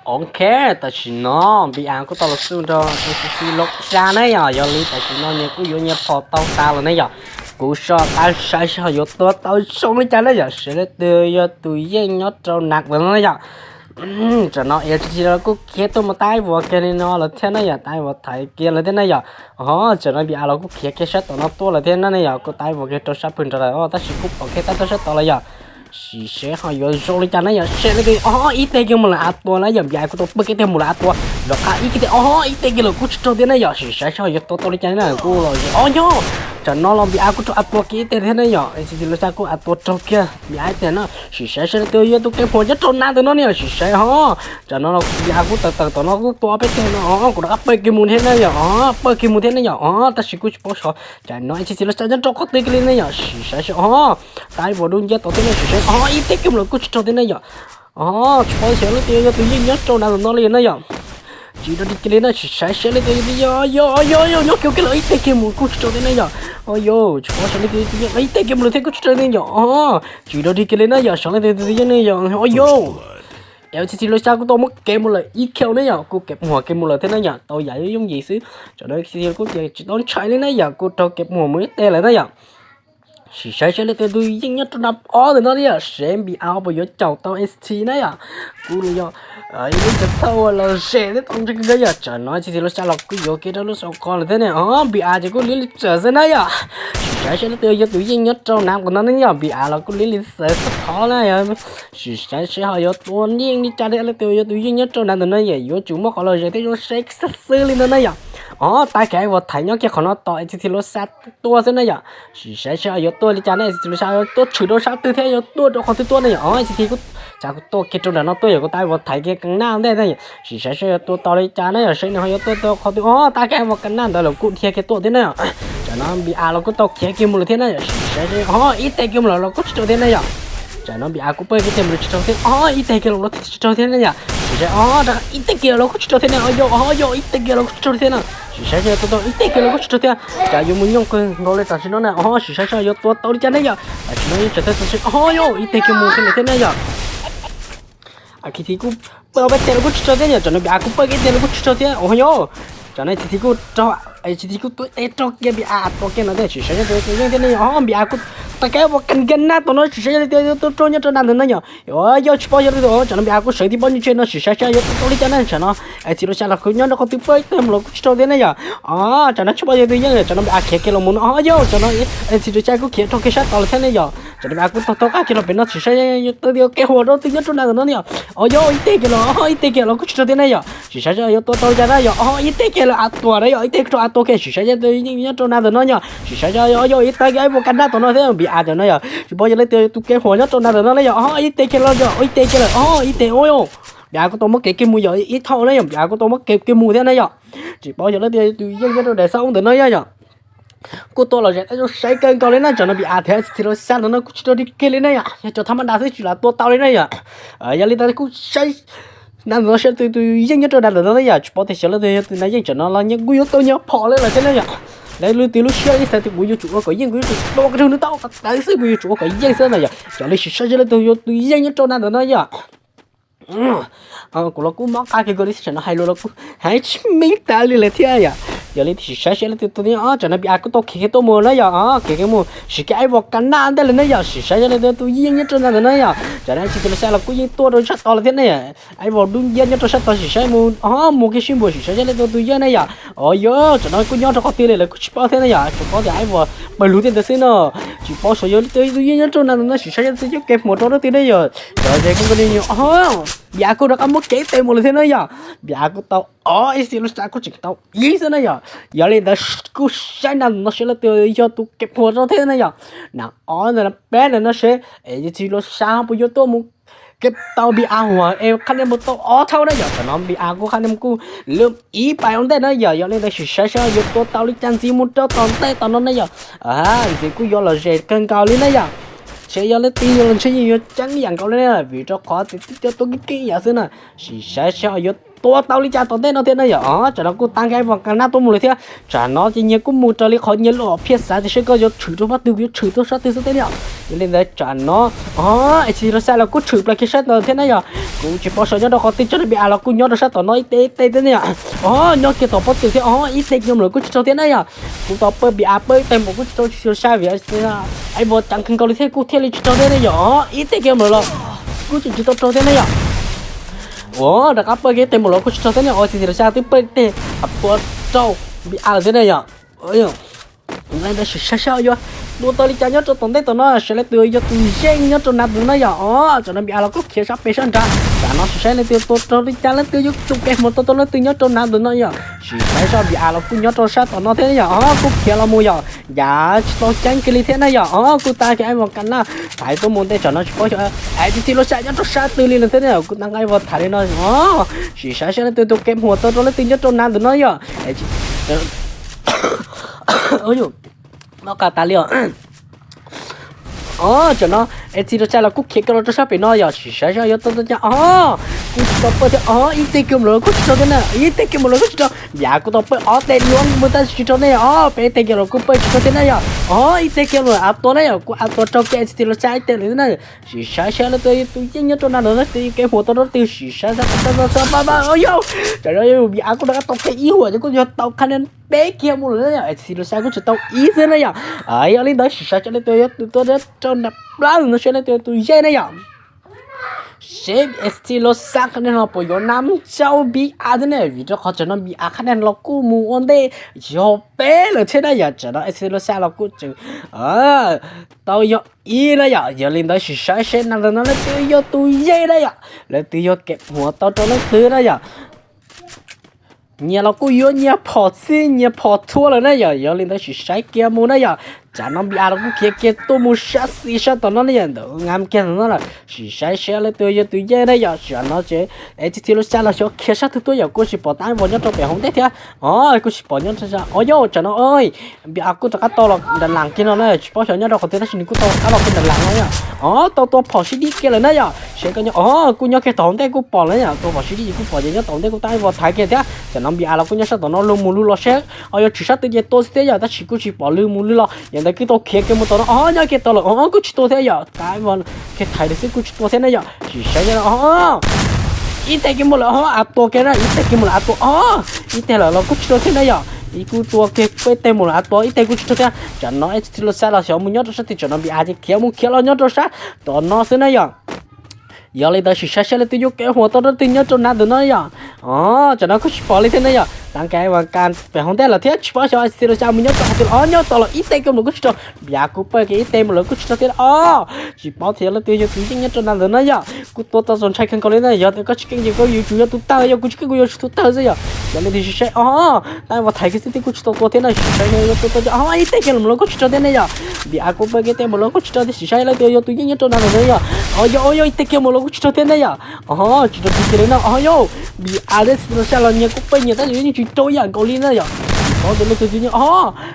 Ok, tam sim no Npi A kuj tau los xwb nrog N C C Los Tsuas na yom, yog li tam sim no nyias kuj yuav nyias phom tau tas lawm ne yom. Kuv so tab saib seb ho yuav tua tau zoo li cas na yom, seb leej twg yog tus yeej nyob rau nab ntawm no na yom. Tam no N C C los kuj khiav tuaj mus tab vos kiag li no lawm thiab na yom, tab vos thaiv kiag lawm thiab na yom. Ho tam no Npi A los kuj khiav kiag sab tom no tuaj lawm thiab na ne yom, kuj tab vos kiag rau sab pwg nrad lawm, tab sis kuj pom kiag tab tom sab tod lawm yom. Sim seb ho yuav zoo li cas na yom, seb leej twg, o, ib teg kiag mus lawm a tua na yom, Npi A kuj tau pawg kiag teg mus lawm a tua, rov qab ib kiag teg, o, ib teg kiag los kuj tsis raug thiab na yom, sim saib seb ho yuav tua tau li cas na, kuj los, o yog, tam no los Npi A kuj raug a tua kiag ib teg thiab na yom, N C C Los Tsuas kuj a tua raug kiag Npi A ib teg na, sim saib seb leej twg yog tus kev phuam nyob rau nab ntawm no ne yom, sim saib ho. Tam no Npi A kuj tawm tawm tom no kuj tua peb teg no, o, kuj rov qab pawg kiag mus thiab na yom, o, pawg kiag mus thiab na yom, o, tab sis kuj tsis paub xyov tam no N C C Los Tsuas nyob rau qhov twg kiag li ne yom, sim saib seb, o, tab vos dub nciab tod thiab na, sim saib, o, ib teg kiag mus los kuj tsis raug thiab na yom. O, tsis paub xyov leej twg yog tus yeej nyob rau nab ntawm no li na yom. Tsis raug li kiag li na, sim saib seb leej twg yog, yog, yog, yog nyob kiag kiag los ib teg kiag mus kuj tsis raug thiab na yom. O yog, tsis paub xyov leej twg yog tus yeej, ib teg kiag mus lawm thiab kuj tsis raug thiab yom. O, tsis raug li kiag li na yom, xyov leej twg tus yeej ne yom. O yog, N C C Los Tsuas kuj tau muab kev mus lawm ib kiag ne yom, kuj kev phuam kiag mus lawm thiab na yom, tau yam yooj yim xwb. Tam no N C C kuj tias tsis tau ntshai li na yom, kuj raug kev phuam mus ib teg lawm na yom. Sim saib seb leej twg tus yeej nyob rau nab ob ntawm no na yom, seb Npi A puas yuav caum tau N C C na yom. Kuj los yog ib lub txawv thauj uas lom zem thiab tau ntse kawg yom, tam no N C C Los Tsuas los kuj yuav kev rau lub saum qhov lawm thiab ne, o, Npi A ces kuj liab li txawv xwb na yom. Sim saib seb leej twg yog tus yeej nyob rau nab ntawm no ne yom, Npi A los kuj liab li txawv xwb qhov na yom. Sim saib seb ho yuav tua yeej li cas thiab, leej twg yog tus yeej nyob rau nab ntawm no yom, yuav tsum muaj qhov lom zem thiab zoo saib xwb xwb li ntawd na yom. O, tab kav vos thaiv nyob kiag qhov no tos N C C Los Tsuas tuaj xwb na yom. Sim saib seb ho yuav tuaj li cas na, N C C Los Tsuas yuav tuaj tshwm rau sab twg thiab yuav tuaj rau qhov twg tuaj na yom. O, N C C kuj tsav kuv tuaj kiag rau nram no tuaj yom, kuv tab vos thaiv kiag qee nab ntej na yom. Sim saib seb yuav tua tau li cas na yom, seb nws ho yuav tuaj tau qhov twg. O, tab kav vos qee nab ntawd los kuj dhia kiag tuaj thiab na yom. Tam no Npi A los kuj tau khiav kiag mus lawm thiab na yom, sim saib seb, o, ib teg kiag mus lawm los kuj tsis raug thiab na yom. Tam no Npi A kuj pawg kiag teg mus lawm tsis raug thiab, o, ib teg kiag los los tsis raug thiab na yom. Sim saib, o, rov qab ib teg kiag los kuj tsis raug thiab na, o yog, o yog, ib teg kiag los kuj tsis raug thiab na. Sim saib seb tua tau ib teg kiag los kuj tsis raug thiab, cas yuav mus nyooj kawg nkaus li tam sim no na. O, sim saib seb yuav tua tau li cas na yom. Tam sim no yeej tseem tau tau si, o yog, ib teg kiag mus kiag lawm thiab na yom. N C C kuj pawg peb teg los kuj tsis raug thiab yom, tam no Npi A kuj pawg kiag teg los kuj tsis raug thiab, o yog. Tam no N C C kuj raug, N C C kuj tua teg raug kiag Npi A tua kiag no thiab, sim saib seb tus yeej thiab ne yom. O, Npi A kuj tab kav vos qee kiag nab tom no, sim saib seb leej twg tua raug nyob rau nab ntawm no yom. O yog, tsis paub xyov leej twg, tam no Npi A kuj sawv tib pob ntseg no, sim saib seb yuav tua tau li cas na tam no. N C C Los Tsuas los kuj nyob rau qhov twg pawg teg mus los kuj tsis raug thiab ne yom. O, tam no tsis paub xyov tus yeej, tam no Npi A khiav kiag los mus no, o yog, tam no N C C Los Tsuas kuj khiav raug kiag sab tod lawm thiab ne yom. Tam no Npi A kuj taug taug qab kiag los pem no, sim saib yuav tua kev huam rau tus nyob rau nab ntawm no ne yom. O yog, ib teg kiag los, o ib teg kiag los kuj tsis raug thiab ne yom. Sim saib seb yuav tua tau li cas na yom. O ib teg kiag los a tuam na yom, ib teg rau a tua kiag, sim saib seb tus yeej nyob rau nab ntawm no yom. Sim saib seb, o yog, ib teg kiag ib puas kas nab tom no thiab, Npi A tam no yom. Tsis paub yog leej twg tus kev huam nyob rau nab ntawm no ne yom. O ib teg kiag los yom, o ib teg kiag lawm, o ib teg, o yog. Npi A kuj tau muab kev kiag mus yom, ib thaum na yom, Npi A kuj tau muab kev kiag mus thiab na yom. Tsis paub yog leej twg tus yeej nyob rau daim xab ub ntawm no yom. Kuj tua lom zem tab zoo saib kawg nkaus li na, tam no Npi A thiab N C C Los Tsuas ntawm no kuj tsis raug li kiag li na yom, yog cov thab mab da xwb tsis lam tua tau li na yom. Yog li ntawd kuj saib nab ntawm no seb leej twg tus yeej nyob rau nab ntawm no na yom, tsis paub tias xyov leej twg yog tus nab yeej, tam no los kuj yuav tau nyias phom li lawm thiab na yom. Lawv lub twg lub siab ib xav tias kuv yuav tsum ua kom yeej, kuv yuav tsum tua rau nws tau qhov tawv xwb, kuv yuav tsum ua kom yeej xwb na yom. Yog li sim saib seb leej twg yog tus yeej nyob rau nab ntawm no yom. Kuv los kuj mob qab kiag kawg li, tam no hais lus los kuj hais tsis meej tas li lawm thiab yom. Yog li sim saib seb leej twg tua thiab, tam no Npi A kuj tau khiav kiag tuaj mus na yom, khiav kiag mus siv kiag ib puas kas nab ntej lawm na yom, sim saib seb leej twg tus yeej nyob rau nab ntawm no yom. Tam no N C C Los Tsuas los kuj yeej tuaj rau sab tod lawm thiab ne yom. Ib puas dub nciab nyob rau sab tod, sim saib mus, o, mus kiag sib npuas sim saib seb leej twg tus yeej na yom. O yog, tam no kuj nyob rau qhov twg li lawv kuj tsis paub thiab na yom, tsuas paub tias ib puas pawg lug thiab ntawd xwb no. Tsis paub xyov yog leej twg tus yeej nyob rau nab ntawm no, sim saib seb leej twg coj kev huam rau leej twg na yom. Cov zes kuj nkaus li nyuam, o, Npi A kuj rov qab muab kev tes mus lawm thiab na yom. Npi A kuj tau ob, N C C Los Tsuas kuj tseem tau ib xwb na yom. Yog li ntawd kuj saib nab ntawm no seb leej twg yog tus kev huam rau thiab na yom. Nab ob ntawm no peb ntawm no seb N C C Los Tsuas puas yuav tuaj mus kev tau Npi A huam es qhab niag mus tau ob thaum na yom. Tam no Npi A kuj qhab niag kuj lwm ib pais ua ntej na yom. Yog li ntawd sim saib seb yuav tua tau li cas ntxiv mus rau tom ntej tom no na yom. Ntxiv kuj yuav lom zem kawg nkaus li na yom. Ntshe yog leej twg yuav los ntshe yeej yuav ceeb yam nkaus li na, vim rau qhov tias twb coj tuaj keej keej yam xwb na. Sim saib seb ho yuav tua tau li cas tom ntej no thiab na yom. Tsam no kuj tab nkaib vos ka nab tuaj mus lawm thiab. Tsam no ces nyias kuj mus raws li qhov nyias lub phiaj xav tias seb koj yuav tshwm rau pab twg, yuav tshwm tuaj sab twg xwb thiab na yom. Yog li ntawd tsam no, o, Xis Los Xas los kuj tshwm plaws kiag sab tod thiab na yom. Kuv tsis paub xyov nyob rau qhov twg, tsam no Npis A los kuj nyob rau sab tom no ib teg ib teg thiab na yom. O, nyob kiag tom pob tw thiab, o, ib teg kiag mus lawm kuj tsis raug thiab na yom. Kuv tau pawj Npis A pawj ib teg mus kuj tsis raug Xis Los Xas vim a vos ceev kawg nkaus li thiab kuj thiaj li tsis raug thiab na yom. O, ib teg kiag mus lawm los kuj tseem tsis tau raug thiab na yom. Ua rov qab pawj kiag ib teg mus lawm kuj tsis raug thiab na. O, Xis Los Xas twb pawj ib teg tua raug Npis A lawm thiab na yom. Li ntawd sim saib saib yuav tua tau li cas nyob rau tom ntej tom no, saib leej twg yog tus yeej nyob rau nav ntawm no yom. O, tsam no Npis A los kuj khiav sab pem sab nrad, tsam no sim saib leej twg tua raug li cas, leej twg yuav tus kev hmuas tau tau leej twg nyob rau nav ntawm no yom. Sim saib saib Npis A los kuj nyob rau sab tom no thiab yom. O, kuj khiav los mus yom, yav tsis tau ceeb kiag li thiab na yom. O, kuj tab kiag ib vos ka nab thaiv tuaj mus ntej, tsam no tsis paub xyov Xis Los Xas nyob rau sab twg li lawm thiab na yom. Kuj tab nkaib vos thaiv li no, o, sim saib saib leej twg tus kev hmuas tau rau leej twg nyob rau nav ntawm no yom. Noj qab tas li os. O, tsam no Xis Los Xas los kuj khiav kiag los rau sab pem no yom, sim saib saib yuav tau tau cas. O, kuj tsis tau pawj thiab. O, ib teg kiag mus lawm kuj tsis raug thiab na, ib teg kiag mus lawm kuj tsis raug. Npis A kuj tau pawj ob teg luaj mus tab sis tsis raug ne yom. O, peb teg kiag los kuj pawj tsis raug thiab na yom. O, ib teg kiag mus lawm a tua na yom, kuj a tua raug kiag Xis Los Xas ib teg lawm na. Sim saib saib leej twg yog tus yeej nyob rau nav ntawm no, leej twg kev hmuas tau rau leej twg, sim saib saib. Yog, tsam no Npis A kuj rov qab tau kiag ib huam ces kuj yog tau qhab nab peb kiag mus lawm na yom. Xis Los Xas kuj tseem tau ib xwb na yom. Yog li ntawd sim saib saib leej twg yog tus tuaj rau nram plab no, saib leej twg yog tus yeej na yom. Seb Xis Los Xas qhab nab no puas yuav nab tsau Npis A thiab ne, vim rau qhov tsam no Npis A qhab nab los kuj mus ua ntej yog peb lawm thiab na yom. Tsam no Xis Los Xas los kuj tseem tau yog ib na yom. Yog li ntawd sim saib seb nav ntawm no leej twg yog tus yeej na yom, leej twg yog kev hmuas tau rau leej twg na yom. Nyias los kuj yuav nyias phom txhij nyias phom txhua lawm na yom. Yog li ntawd sim saib kiag mus na yom. Tsam no Npis A los kuj khiav kiag tuaj mus sab xis sab tom no na yom, ntawm ngam kiag no lawm. Sim saib seb leej twg yog tus yeej na yom. Tsam no ces Xis Los Xas los xyov khiav sab twg tuaj yom, kuj tsis pom tab vos nyob rau pem hauv ntej thiab. O, kuj tsis pom nyob rau, o yog tsam no Npis A kuj rov qab tau los nram las kiag no na, tsis paub xyov nyob rau qhov twg tab sis nws kuj tau rov qab los kiag nram las no yom. O, tau tua phom sib dib kiag lawm na yom. Seb koj nyob, o, kuj nyob kiag tom hauv ntej kuj pom lawm yom, tua phom sib dib kuj pom ces nyob tom ntej kuj tab vos thaiv kiag thiab. Tsam no Npis A los kuj nyob sab tom no lug mus lug los seb ho yuav tshwm sab twg ces tua xwb thiab yom, tab sis kuj tsis pom lwg mus lwg los. Yog ntawd kuj tau khiav kiag mus tom no, o, nyob kiag tom lawm, o, kuj tsis tua thiab yom, tab vos kiag thaiv lawm xwb kuj tsis tua thiab na yom. Sim saib o, ib teg kiag mus lawm, o, a tua kiag na, ib teg kiag mus lawm a tua, o, ib teg lawm los kuj tsis tua thiab na yom. Ib kuj tua kiag peb teg mus lawm a tua, ib teg kuj tsis tua thiab. Tsam no Xis Los Xas los xyov mus nyob rau sab twg, tsam no Npis A ces khiav mus khiav los nyob rau sab tom no xwb na yom. Yog li ntawd sim saib saib leej twg yuav kev hmuas tau rau leej twg nyob rau nav ntawm no yom. O, tsam no kuj tsis pom li thiab na yom, tab nkaib vos ka pem hauv ntej lawm thiab tsis paub xyov Xis Los Xas mus nyob rau qhov twg, o, nyob tom lawm, ib teg kiag mus lawm kuj tsis raug, Npis A kuj pawj kiag ib teg mus lawm kuj tsis raug thiab. O, tsis paub thiab leej twg yog tus yeej nyob rau nav ntawm no yom. Kuj tua tau txaus ntshai kawg nkaus li na, yog tias koj tsis keej ces koj yuav tsum yog tus tawg, yog kuv tsis keej kuv yuav tsum tus tawg xwb yom. Yog li ntawd sim saib o, tab vos thaiv kiag xwb twb kuj tsis tau tua thiab na, sim saib yog tua tau cas, o, ib teg kiag los lawm kuj tsis raug thiab ne yom. Npis A kuj pawj kiag ib teg mus lawm kuj tsis raug thiab, sim saib leej twg yog tus yeej nyob rau nav ntawm no yom. O yog, o yog, ib teg kiag mus lawm kuj tsis raug thiab ne yom. O, tsis raug kiag kiag li na, o yog, Npis A thiab Xis Los Xas los nyias kuj pawj nyias tab sis yeej tsis raug ib yam nkaus li na yom. Tsis paub tias leej twg tus yeej, o,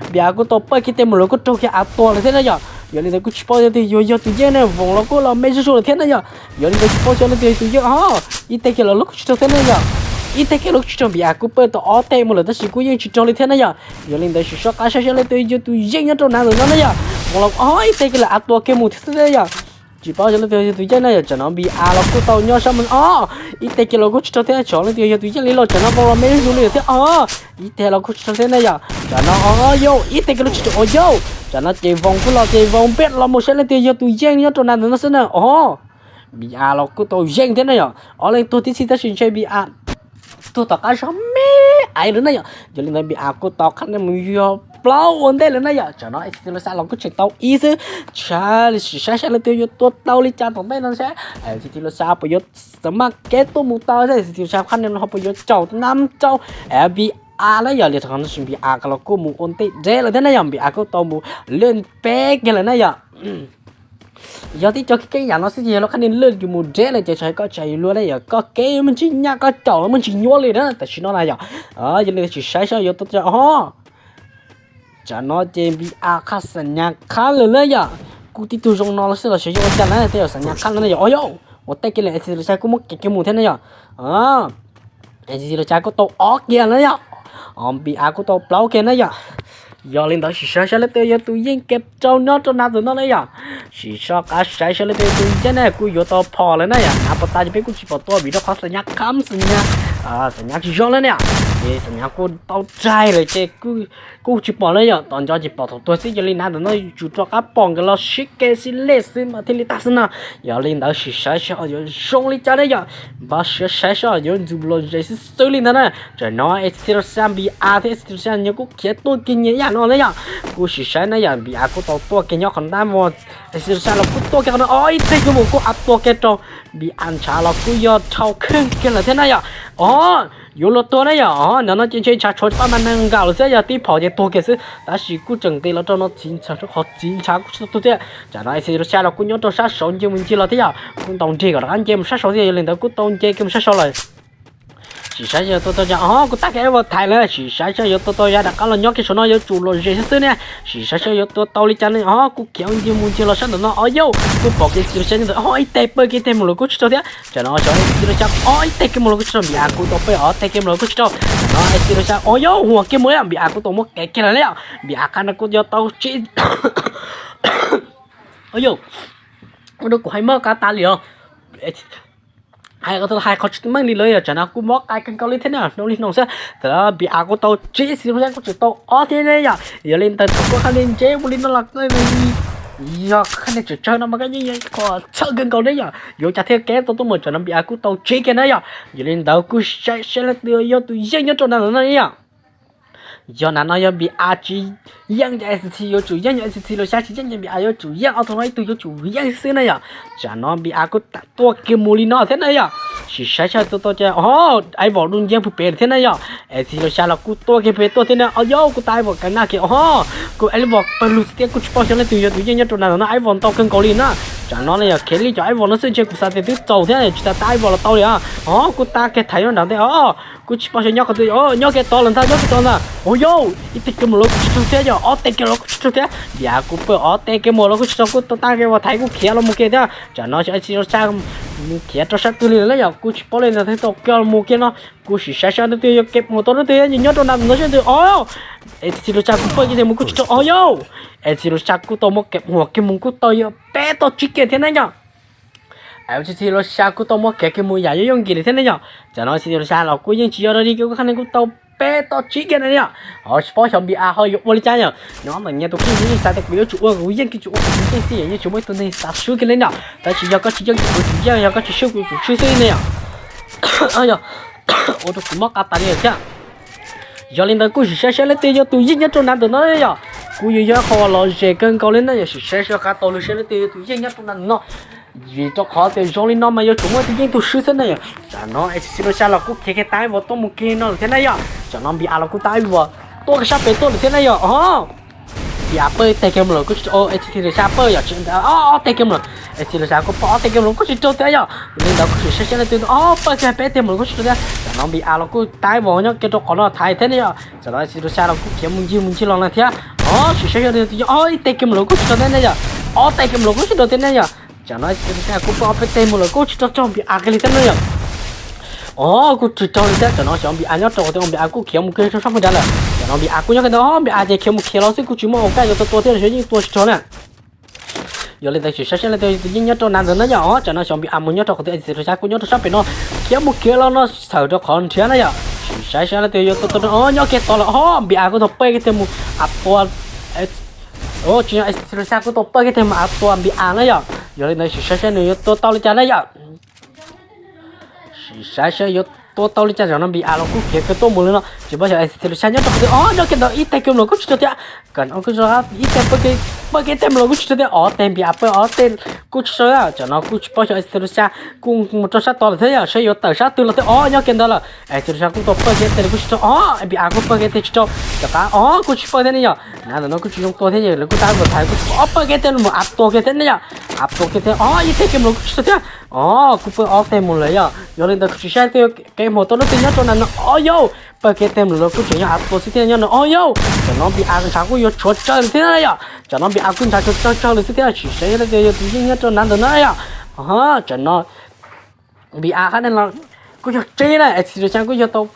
Npis A kuj tau pawj kiag ib teg mus lawm kuj raug kiag a tua lawm thiab na yom. Yog li ntawd kuj tsis paub tias leej twg yuav yog tus yeej na, voos los kuj los me zuj zus lawm thiab na yom. Yog li ntawd tsis paub xyov leej twg yog tus yeej, o, ib teg kiag los lawm kuj tsis raug thiab na yom. Ib teg kiag los kuj tsis raug, Npis A kuj pawj tau ob teg mus lawm tab sis kuj yeej tsis raug li thiab na yom. Yog li ntawd sim soj qab saib saib leej twg yog tus yeej nyob rau nav ntawm no na yom. Voos los, o, ib teg kiag lawm a tua kiag mus thiab xwb na yom. Tsis paub xyov leej twg yog tus yeej na yom. Tsam no Npis A los kuj tau nyob sab mus, o, ib teg kiag los kuj tsis raug thiab, xyov leej twg yog tus yeej li los tsam no voos los me zuj zus li lawm thiab, o, ib teg los kuj tsis raug thiab na yom. Tsam no, o yog, ib teg kiag los tsis raug, o yog. Tsam no ces voos kuj los ces voos npej los mus saib leej twg yog tus yeej nyob rau nav ntawm no xwb na, o. Npis A los kuj tau yeej thiab na yom. Ob leeg tuag tib si tab sis ntshe Npis A tuag tom qab zog me aiv lawm na yom. Yog li ntawd Npis A kuj tau qhab nab mus yog plaub ua ntej lawm na yom. Tsam no Xis Los Xas los kuj tseem tau ib xwb, sim saib saib leej twg yuav tua tau li cas tom ntej no saib Xis Los Xas puas yuav txawm maj kev tuaj mus tau, saib Xis Los Xas qhab nab no ho puas yuav caum nab rau Npis A na yom. Li qhov no Npis A los kuj mus ua ntej deb lawm thiab na yom. Npis A kuj tau mus lej peb kiag lawm na yom. Yog tib co keeb yam no xwb ces yog lub qhab nab lej yus mus deb lawm ces tsis hais koj tsis hais yus luag na yom, koj kev me ntsis nyaj koj caum los me ntsis nyuaj li na tam sim no na yom. Yog li ntawd sim saib saib yuav tua, o, tsam no ces Npis A qhab xam nyas qhab lawm na yom. Kuj tib tug zoo no los xij los xyov yog ua cas na, tej zaum xam nyas qhab lawm na yom. O yog, ua tej kiag lawm Xis Los Xas kuj muab kev kiag mus thiab na yom. Xi Los Xya kuj tau ob kiag na yom, Npis As kuj tau plaub kiag na yom. Yog li ntawd sim saib saib leej twg yuav tus yeej kiag rau nyob rau nab ntawm no na yom. Sim soj qab saib saib leej twg yuav tus yeej na, kuj yuav tau phom lawm na yom. Nab puas tau ces peb kuj tsis pom tuaj vim rau qhov xam nyab khab xam nyab, xam nyab tsis zoo lawm na yom. Ces xam nyab kuj tau raig lawm ces kuj tsis pom na yom. Tos nco ces pom thaum tuag xwb, yog li nab ntawm no yuav tsum rov qab pom nkawd los sib ke sib lej xwb mas thiaj li tag xwb na. Yog li ntawd sim saib saib yuav zoo li cas na yom. Npaj siab saib saib yuav ntxuv los ze xwb xwb li ntawd na. Tam no Xi Los Xya, Npis As thiab Xi Los Xya nyias kuj khiav tuaj kiag nyias ib yam no na yom. Kuj sim saib na yom, Npis As kuj tau tuaj kiag nyob qhov ntab mus, Xi Los Xya los kuj tuaj kiag qhov no, o ib teg kib mus kuj a tuag kiag rau. Npis As ntshav los kuj yog dhau kheej kiag lawm thiab na yom. O, yuav luag tuag na yom. O, ntawm no ces ntshe ntshav tshuav paj mas nees nkaum lawm xwb, yog tib phom ces tuag kiag xwb, tab sis kuj tseem nqis los rau no txiv ntshav, rau qhov txiv ntshav kuj tsis tau tuag thiab. Tam no Xi Los Xya los kuj nyob rau sab saud nce mus ncig los thiab yom, kuj ntaus nrig kom rov qab nce mus sab saud thiab, yog li ntawd kuj tau nce kiag mus sab saud lawm. Sim saib saib yuav tua tau, o kuj tag kiag ib vos thaiv lawm, sim saib saib yuav tua tau ya rov qab los nyob kiag saum no yuav tsum los ze xwb xwb ne. Sim saib saib yuav tua tau li cas ne, o kuj khiav ncig mus ncig los sab ntawm no, o yauj, kuj pom kiag Xi Los Xya ntawd, o ib teg pawg kiag teg mus los kuj tsis raug thiab. Tam no xyov Xi Los Xya, o ib teg kiag mus los kuj tsis raug, Npis As kuj tau pawg ob teg kiag mus los kuj tsis raug. Tam no Xi Los Xya, o yauj, huam kiag mus, Npis As kuj tau muab kev kiag lawm na yom. Npis As qab no kuj yuav tau tsib, o yauj, ua rau kuv hais mob qab tas li os. Hais qhov tsis meej li lawm yom, tsam no kuj mob qai kawg nkaus li thiab na, hnub li no xwb. Tam no Npis As kuj tau tsib, Xi Los Xya kuj tseem tau ob thiab ne yom. Yog li ntawd thaum koj qhab ne ntse ua li no los koj yog qhab ne tseem tsawg no mas koj yeej yog qhov txhawj kawg nkaus ne yom, yuav cas thiaj kev tau tuaj mus. Tam no Npis As kuj tau tsib kiag na yom. Yog li ntawd kuj saib saib leej twg yog tus yeej nyob rau nab ntawm no yom. Yog nab no yog Npis As tsis yeej ces Xi Los Xya yuav tsum yeej, yog Xi Los Xya tsis yeej ces Npis As yuav tsum yeej, ob tug no ib tug yuav tsum yeej xwb na yom. Tsam no Npis As kuj tau tuaj kiag mus li no thiab na yom. Sim saib saib tua tau cas, o, ib vos dub nciab puag pem lawm thiab na yom. Es Xi Los Xya los kuj tuaj kiag pem tuaj thiab na, o yauj, kuj tau ib vos kav naj kiag, o, kuj ib vos pawg lug xwb thiab, kuj tsis paub xyov leej twg yog tus yeej nyob rau nab ntawm no, ib vos ntau kawg nkaus li na. Tsam no na yom, khiav li cov ib vos no xwb ntshe kuv xav tias twb txaus thiab tsis tas tab ib vos los tau li os. O, kuj tau kiag thaiv nyob nram ntej os. Kuj tsis paub xyov nyob qhov twg, o, nyob kiag tod lawm ntag, nyob kiag tod ntag. O yauj, ib teg kiag mus los kuj tsis raug thiab yom, ob teg kiag los kuj tsis raug thiab. Npis As kuj pawg ob teg kiag mus los kuj tsis raug, kuj tau tau kiag vos thaiv kuj khiav los mus kiag thiab. Tsam no xyov Xi Los Xya mus khiav rau sab twg li lawm yom, kuj tsis paub li ntag, thiaj tau kiag los mus kiag no. Kuj sim saib saib leej twg yog kev mus tau leej twg, nyob rau nab ntawm no sab twg os. Es Xi Los Xya kuj pawg kiag tes mus kuj tsis raug os yauj. Es Xi Los Xya kuj tau muab kev mus kiag mus kuj tau yog peb tog tsib kiag thiab na yom. Es Xi Los Xya kuj tau muab kev kiag mus yam yooj yooj nkim li thiab ne yom. Tam no Xi Los Xya los kuj yeej tsis yog dog dig kiag, kuj qhab ne kuj tau peb tog tsib kiag na yom. Ho tsis paub xyov Npis As ho yuav ua li cas yom. Nyob ntawm nyias tus kheej yeej xav tias kuv yuav tsum ua, kuv yeej kiag tsum ua kuv tus kheej xwb, yeej tsis muaj ib tug neeg xav swb kiag li yom. Tab sis yog koj tsis yeej ces kuv tsum yeej, yog koj tsis swb kuv yuav tsum swb xwb ne yom. Ua rau kuv mob qab tas li lawm thiab. Yog li ntawd kuj sim saib saib leej twg yog tus yeej nyob rau nab ntawm no yom. Kuj yuav yog qhov uas lom zem kawg nkaus li na yom, sim saib saib qab tau lug saib leej twg yog tus yeej nyob rau nab ntawm no. Vim rau qhov tias zoo li no mas yuav tsum muaj tus yeej tus swb xwb na yom. Tam no es Xi Los Xya los kuj khiav kiag tau ib vos tuaj mus kiag no lawm thiab na yom. Tam no Npis As los kuj tau ib vos tuaj kiag sab pem tuaj lawm thiab na yom. O, Npis As pawg ib teg kiag mus los kuj tsis raug, es Xi Los Xya pawg yom, ob teg kiag mus los, es Xi Los Xya kuj pawg ob teg kiag mus los kuj tsis raug thiab yom. Yog li ntawd kuj sim saib saib leej twg, o, pawg kiag peb teg mus los kuj tsis raug thiab. Tam no Npis As los kuj tau ib vos nyob kiag rau qhov no thaiv thiab ne yom. Tam no Xi Los Xya los kuj khiav mus ncig mus ncig los na thiab. O, sim saib saib leej twg, o, ib teg kiag mus los kuj tsis raug thiab ne yom. Ob teg kiag mus los kuj tsis raug thiab ne yom. Tam no Xi Los Xya kuj pawg ob peb teg mus los kuj tsis raug raug Npis As kiag li thiab ne yom. O, kuj tsis raug li thiab. Tam no xyov Npis As nyob rau qhov twg, Npis As kuj khiav mus kiag rau sab pem nrad lawm. Tam no Npis As kuj nyob kiag ntawd, o, Npis As ces khiav mus khiav los xwb, kuj tsis muaj ua kaj yuav tua tua thiab los xyov yeej tua tsis raug na. Yog li ntawd sim saib saib leej twg yeej nyob rau nab ntawm no yom. Tam no xyov Npis As mus nyob rau qhov twg, es Xi Los Xya kuj nyob rau sab pem no, khiav mus khiav los no txhawm rau qhov nrhiav na yom. Sim saib saib leej twg yuav tua tua, o, nyob kiag tod lawm, o, Npis As kuj tau pawg kiag teg mus a tua, tsis, Xi Los Xya kuj tau pawg kiag teg mus a tua Npis As na yom. Yog li ntawd sim saib saib nws yuav tua tau li cas na yom. Sim saib saib yuav tua tau li cas, tam no Npis As los kuj khiav kiag tuaj mus li no, tsis paub xyov Xi Los Xya nyob rau qhov twg, o, nyob kiag ntawd ib teg kiag mus los kuj tsis raug thiab. Tam no kuj ib teg pawg kiag, pawg kiag teg mus los kuj tsis raug thiab, ob teg Npis As pawg ob teg kuj tsis raug thiab. Tam no kuj tsis paub xyov Xi Los Xya kuj mus rau sab tod lawm thiab yom, saib yuav tawm sab twg los thiab, o, nyob kiag ntawd lawm. Xi Los Xya kuj tau pawg kiag teg los kuj tsis raug, o, Npis As kuj pawg kiag teg tsis raug. Tom qab, o, kuj tsis pawg thiab ne yom. Nab ntawm no kuj tsis zoo tua thiab, lawv kuj tau ib vos thaiv, kuj tsis pawg, o, pawg kiag teg los mus a tua kiag thiab ne yom. A tua kiag thiab, o, ib teg kiag mus los kuj tsis raug thiab. O, kuj pawg ob teg mus lawm yom. Yog li ntawd kuj tsis saib twg kev mus tau leej twg nyob rau nab no, o yauj, pawg kiag teg mus los kuj tseem yog a tua xwb thiab nyob no, o yauj. Tam no Npis As ntshav kuj yuav tshuav tsawg thiab yom. Tam no Npis As kuj ntshav tshuav tsawg tsawg li xwb thiab, sim saib leej twg yog tus yeej nyob rau nab ntawm no yom. Tam no Npis As qhab ne los kuj yog tsib na, Xi Los Xya kuj yog tau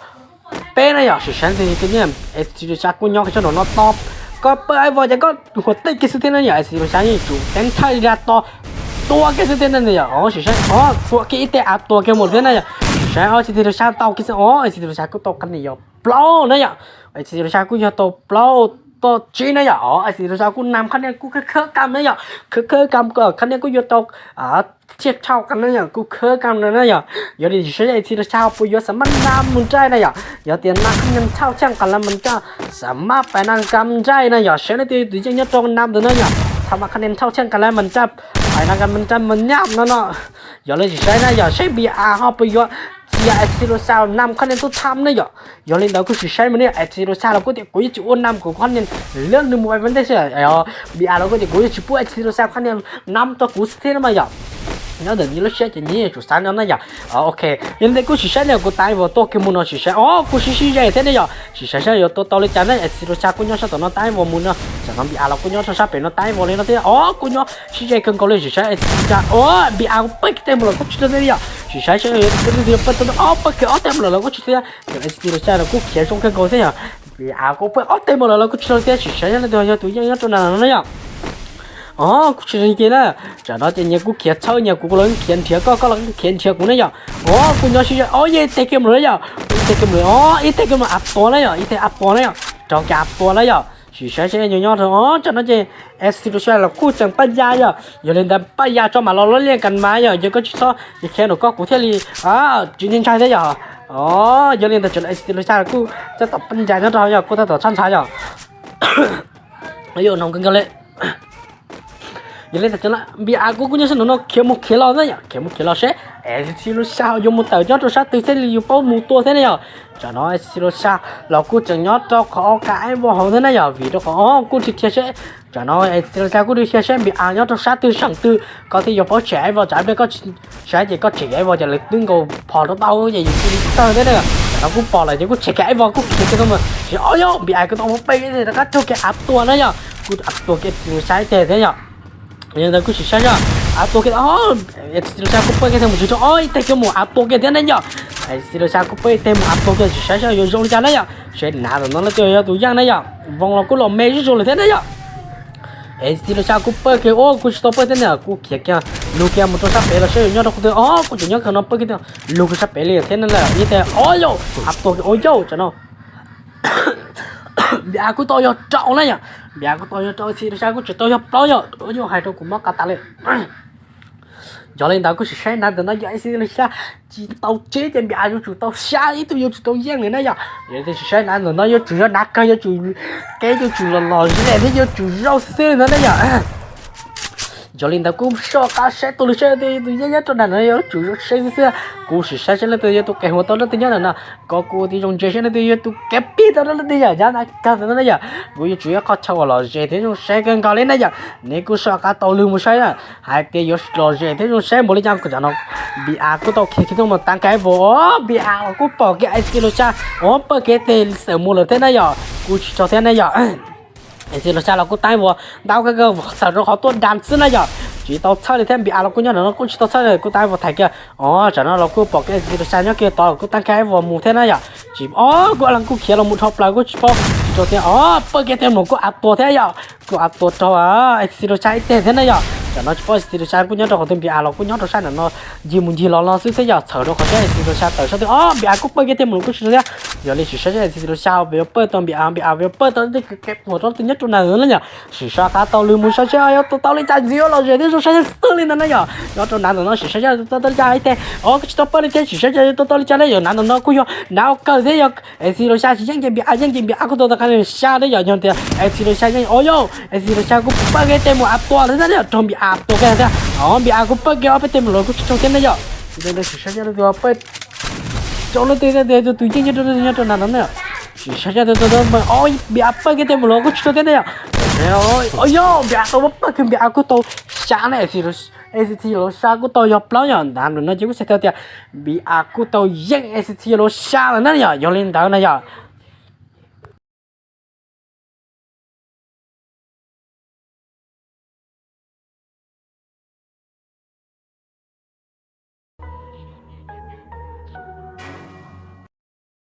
peb na yom. Sim saib tus nyiam Xi Los Xya kuj nyob kiag sab nraum no tos koj pawj ib vos ces koj hu tej kiag xwb thiab na yom. Xi Los Xya yeej tsum teeb thawj li tos tua kiag xwb thiab na yom. Sim saib, o, tua kiag ib teg av tua kiag mus thiab na yom. Sim saib, o, Xi Los Xya tau kiag xwb, o, Xi Los Xya kuj tau qhov niam yog plaub na yom. Xi Los Xya kuj yog tau plaub, tau tsib na yom. O, Xi Los Xya kuj nam qhov niam kuj khawb khawb kam na yom. Khawb khawb kam, qhov niam kuj yuav tau thiaj tshau kam na yom, kuj khawb kam na na yom. Yog li sim saib Xi Los Xya puas yuav xam maj nam mus nraij na yom. Yog tias nam qhov niam tshau tsheej kam lawv mus nraij, xam maj pais nam kam nraij na yom. Saib leej twg tus yeej nyob rau nam ntawd na yom. Xam maj qhov niam tshau tsheej kam lawv mus nraij, pais nam kam mus nraij mus nyaj no no. Yog li sim saib na yom, saib Npi A ho puas yuav txiav Xi Los Xya nam qhov niam tub tham na yom. Yog li ntawd kuj sim saib mus ne, Xi Los Xya los kuj tias kuv yeej tsis ua nam kuv qhov niam, lawv nws mus pais ntej xwb. Npi A los kuj tias kuv yeej tsis pub Xi Los Xya qhov niam nam rau kuv xwb thiab na mas yom. Nyob ntawm nyias lub siab ces nyias yuav tsum xav no na yom. Ok, yog li ntawd kuj sim saib ne, kuv tab ib vos tuaj kiag mus no sim saib, o, kuj sib sib ze thiab ne yom. Sim saib saib yuav tua tau li cas ne. Xi Los Xya kuj nyob sab tom no tab ib vos mus no, tam no Npi A los kuj nyob rau sab pem no tab ib vos li no thiab, o, kuj nyob sib ze kawg nkaus li. Sim saib Xi Los Xya, o, Npi A kuj pawj kiag teg mus los kuj tsis tau thiab yom. Sim saib saib yuav pawj teg mus los kuj tsis tau, o, pawj kiag ob teg mus los los kuj tsis tau thiab. Xi Los Xya los kuj khiav zoo kawg nkaus thiab yom. Npi A kuj pawj ob teg mus los los kuj tsis tau thiab. Sim saib saib leej twg yog tus yeej nyob rau nram no na yom. O, kuj tsis tau ces na, tam no ces nyias kuj khiav txhawb nyias, kuv los khiav nrhiav koj, koj los khiav nrhiav kuv ne yom. O, kuj nyob sib ze, o, yeej ib teg kiag mus lawm yom. Ib teg kiag mus lawm, o, ib teg kiag mus av tua na yom, ib teg av tua na yom. Raug kiag av tua na yom. Sim saib saib nyob nyob rau, o, tam no ces Xi Los Xya los kuj tseem paj ya yom. Yog li ntawd paj ya tso mam los loj liaj kas mas yom, yog koj tsis txhob khiav nram koj kuv thiaj li tsis ntshai ntshai thiab yom. O, yog li ntawd tam no Xi Los Xya los kuj tab tom paj ya nyob rau yom, kuj tab tom tshab ntshai yom. Yog no kawg nkaus li. Yog li ntawd tam no Npi A kuj kuj nyob sab nraum no khiav mus khiav los na yom, khiav mus khiav los seb Xi Los Xya yuav mus tawm nyob rau sab twg thiaj li yuav paub mus tua thiab na yom. Tam no Xi Los Xya los kuj tseem nyob rau qhov ob ka ib vos hauv thiab na yom, vim rau qhov o kuj dhia dhia seb, tam no Xi Los Xya kuj dhia dhia seb Npi A nyob rau sab twg seem twg, koj thiaj yuav paub tshem ib vos tsam ib pliag koj saib ces koj tshem ib vos ces lawv twb nkaus phom rau tau ces yus cia li tawg thiab na. Tam no kuj pom lawm ces kuj tshem kiag ib vos kuj khiav kiag tuaj mus, o yog Npi A kuj tau mus pawj kiag rov qab raug kiag av tua na yom, kuj av tua kiag Xi Los Xya ib teg thiab yom. Yog li ntawd kuj sim saib saib, av tua kiag, Xi Los Xya kuj pawj kiag teg mus tsis raug, o ib teg kiag mus av tua kiag thiab na yom. Xi Los Xya kuj pawj teg mus av tua kiag, sim saib saib yuav zoo li cas na yom, seb nav ntawm no leej twg yog tus yeej na yom. Voos los kuj los me zuj zus lawm thiab na yom. Xi Los Xya kuj pawj kiag, o kuj tsis tau pawj thiab na, kuj khiav kiag lug kiag mus rau sab pem los saib yuav nyob rau qhov twg, o kuj tseem nyob kiag no pawj kiag, lug kiag sab pem li thiab na, ib teg, o yog av tua kiag, o yog tam no Npi A kuj tau yog rau na yom. Npi A kuj tau yog rau, Xi Los Xya kuj tseem tau yog plaub yom. Yog hais rau kuv mob qab tas li. Yog li ntawd kuj sim saib nav ntawm no yog Xi Los Xya tsis tau tseb ces Npi A yuav tsum tau xya ib tug yuav tsum tau yeej li na yom. Yog li sim saib nav ntawm no yuav tsum yog nav kawg, yuav tsum kev yuav tsum los los ze thiab yuav tsum zoo xwb xwb li ntawd na yom. Yog li ntawd kuj soj qab saib tus lwg saib leej twg tus yeej nyob rau nram no yuav tsum zoo saib xwb xwb. Kuj sim saib saib leej twg yuav tus kev huam tau leej twg nyob nram no, kom kuv ua tiv zoo ntsia saib leej twg yuav tus kev pib tau leej twg yom, yog nav kawg ntawd na yom. Kuv yuav tsum yog qhov chaw uas los ze thiab zoo saib kawg nkaus li na yom. Neb kuj soj qab tau lwg mus saib na, hais tias yuav los ze thiab zoo saib npaum li cas. Tam no Npi A kuj tau khiav kiag tuaj mus tav nkav vos, Npi A los kuj pom kiag Xi Los Xya, o pawj kiag teg xawm mus lawm thiab na yom, kuj tsis raug thiab na yom. Xi Los Xya los kuj tav vos ntau kawg, txhawm rau qhov tuaj da xwb na yom, tsis tau txhawj li thiab. Npi A los kuj nyob nram no kuj tsis tau txhawj li, kuj tav vos thaiv kiag. O tam no los kuj pom kiag Xi Los Xya nyob kiag tod los kuj tav nkav vos mus thiab na yom. Tsis, o kuj a leeg kuj khiav los mus dhau plaws kuj tsis paub, tsis raug thiab. O pawj kiag teg mus kuj av tua thiab yom, kuj av tua raug Xi Los Xya ib teg thiab na yom. Tam no tsis paub Xi Los Xya kuj nyob rau qhov twg, Npi A los kuj nyob rau sab nram no ncig mus ncig los no xwb thiab yom, txhawm rau qhov seb Xi Los Xya tawm sab twg, o Npi A kuj pawj kiag teg mus los kuj tsis raug thiab. Yog li sim saib saib Xi Los Xya yuav pawj tau Npi A, Npi A yuav pawj tau leej twg kev huam tau leej twg nyob rau nram no na yom. Sim soj qab tau lwg mus saib seb yuav tua tau li cas ntxiv yuav los ze thiab zoo saib xwb li ntawd na yom. Nyob rau nav ntawm no sim saib saib tua tau li cas ib teg, o kuj tsis tau pawj li thiab, sim saib saib tua tau li cas na yom. Nav ntawm no kuj yog nav kawg thiab yom. Xi Los Xya tsis yeej ces Npi A yeej ces Npi A kuj tau tau qhov niam xya na yom. Yog tias Xi Los Xya yeej, o yog Xi Los Xya kuj pawj kiag teg mus av tua thiab na yom, raug Npi A tua kiag thiab. O Npi A kuj pawj kiag ob peb teg mus los kuj tsis raug thiab na yom. Sim saib saib leej twg pawj rau leej twg, leej twg tus yeej nyob rau leej twg nyob rau nram no na yom. Sim saib saib tua tua tua, o Npi A pawj kiag teg mus los kuj tsis raug thiab na yom. O yog Npi A tau pawj kiag, Npi A kuj tau xya na, Xi Los Xya kuj tau yog plaub yom. Nav ntawm no ces kuj xav tau tias Npi A kuj tau yeej Xi Los Xya lawm na yom. Yog li ntawd na yom,